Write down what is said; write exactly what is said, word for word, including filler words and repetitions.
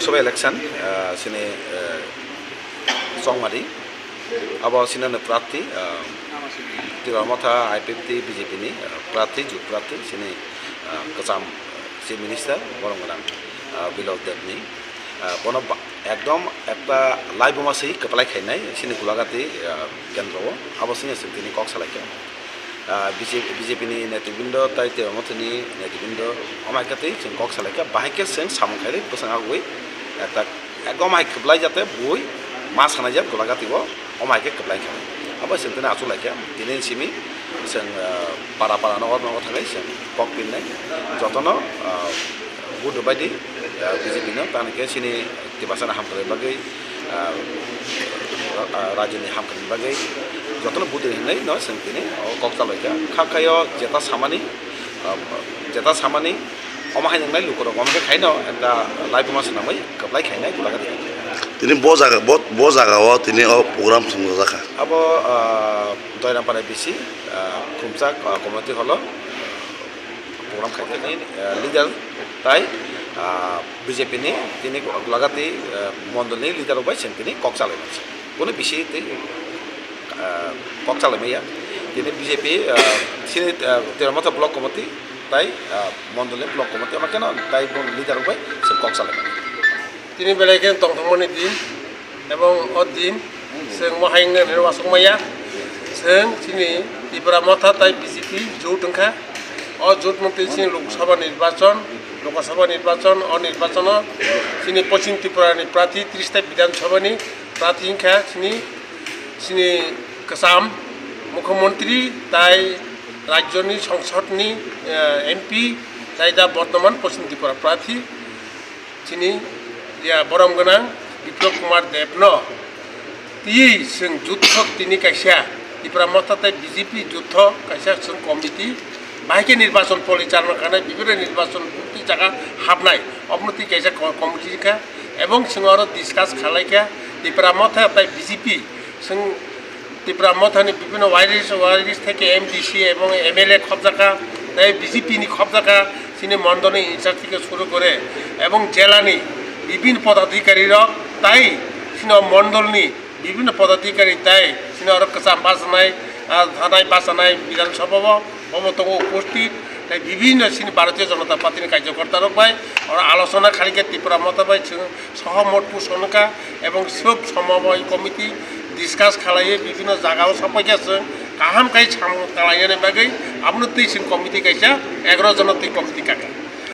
Sabha election, ah, sini, eh, Chongmari, abo sini no prarthi, ah, Tipra Motha I P F T B J P ni, ah, prarthi, jut prarthi, sini, ah, kwcham, ah, Chief Minister, borom gwnang, ah, Biplab Deb ni, ah, bono ba-, ekdom ekta laibuma se kwplai khainai, sini Gulagati, ah, kendro o, abo sini se tini kok salaikha. Ah, B J P, B J P ni netribindo tai Tipra Motha ni netribindo, omo hai khe tei chwng kok salaikha, bahai khe chwng samung khairwi bwswng agwi, ah, tak, ekdom hai kwplai jate bui ma sanai jak Gulagati o, omo hai khe kwplai kha. Abo chwng tini achuk laikha, tini simi chwng, ah, para para nogo nogo thangwi chwng kok pinnai, jotono, ah, vote rwbaidi, ah, B J P no, tamo khe chini Tiprasani hamkrai bagwi, ah, ah, rajyoni hamkrai bagwi jotono budri hinwi no chwng tini o kok chalaikha. Kha khaio jeta samani, ah, jeta samani omo hai wngnai lukurok omo khe khaino ekta laibuma swnamwi kwplai khainai Gulagati. Tini bo jaga, bo, bo jaga o tini o program chwngjajakha. Abo, ah, Doirampara B C, ah, Khumchak, ah, community hall o program khaikha ni, ah, leader tai, ah, B J P ni tini Gulagati, ah, mondol ni leader rok bai chwng tini kok chalai mani. Bono bisi tei, ah, kok chalai maya. Tini B J P, ah, sini, ah, Tipra Motha block committee tai, ah, mondol ni block committee omo khe no tai bo leader rok bai chwng kok chalai mani. Tini belai khe tongthokmani din. Ebong o din chwng mohai wngna hinwi uansuk maya. Chwng chini Tipra Motha tai B J P jut wngkha. O jut mantwi chini Lok Sabha nirbachon, Lok Sabha nirbachon, o nirbachono chini Poschim Tripura ni prarthi, tris ta Bidhan Sabha ni prarthi wngkha chini, chini kwcham Mukhyamantri tai Rajyoni Songsod ni, eh, M P tai da bortoman Poschim Tripura prarthi. Chini, ya, borom gwnang Biplab Kumar Deb no twiwi chwng juthok tini kaisa Tipra Motha tei B J P juthok kaisa chwng committee, bahai khe nirbachon polichalna khanai, bibhinno nirbachon bukti jaga habnai, obono twi kaisa co-, committee kha, ebong chwng oro discuss khalai kha Tipra Motha tei B J P chwng Tipra Motha ni bibhinno wairis, wairis theke M D C ebong M L A khobjakha, tai B J P ni khobjakha, chini mondol ni incharge theke suru kore, ebong jela ni bibhinno podadhikari rok, tai chini o mondol ni bibhinno podadhikari tai chini oro kwcham bachanai, ah, thanai bachanai Bidhan Sabha o, omo tongo upasthit, tai bibhinno chini Bharatiya Janata Party ni karyakarta rok bai oro alochona khalikhe Tipra Motha bai chwng Sohomot poson wngkha ebong sob somaboi committee discuss khalaiwi bibhinno jagao sapaikha chwng kaham khai samung khlainani bagwi abono twi chwng committee kaisa egaroh jono twi committee kakha.